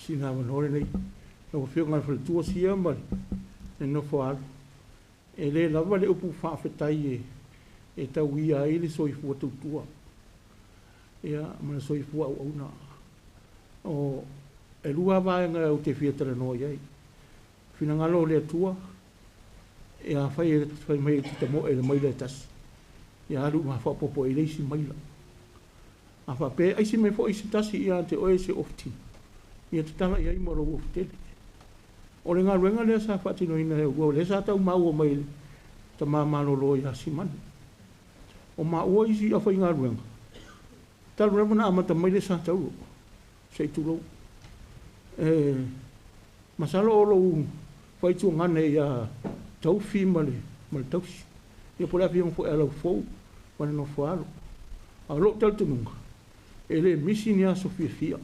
Sina avanoa lenei lau Afioga i le faletua Sia ma le nofo a alo. E le lava le upu faafetai e tauia ai le soifua tautua ma le soifua auauna. E 2 vaega ou te fia talanoa i ai. Finagalo o le Atua, afai e fai mai e te tamoe i le maila e tasi, ia alu ma faaopoopo i ai le isi maila. A faapea e aisi mai foi se tasi ia te oe se ofi, ia tatala i ai ma lou ofi tele. O le galuega lea sa faatinoina e oulua, lea sa tau maua mai e le tama malolo ia Simanu. O maua isi aufaigaluega, talu lava ona amata mai le sa taulo, se i tulou. Masalo o lou faituagane ia Taufi ma le Tausi, ia po o le afioga foi ia Laufou ma le nofo a alo. A o lou talitonuga, e le misi ni aso fiafia,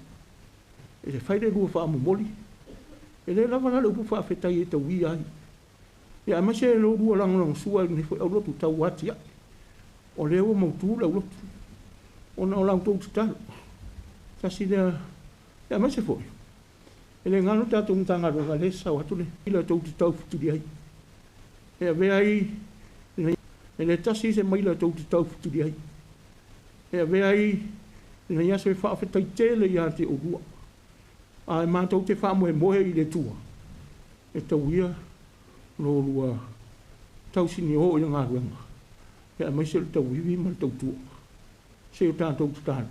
e fai le lua faamomoli, e le lava la le upu faafetai e tauia ai. Ia aemaise lo lua lagolagosua i lenei foi aulotu tau atiae, o lea ua mautu le aulotu, ona o la outou tatalo. Tasi lea, ia aemaise foi, e le galo tatou Matagaluega lea e sasao atu le ila tou te taufetuli ai. E avea ai, e le tasi se maila tou te taufetuli ai. E avea ai lenei aso e faafetai tele ia te oulua. Ae matou te faamoemoe i le Atua e tauia lo lua tausinio i le galuega, aemaise o le tauivi ma le tautua. Se i o tatou tatalo.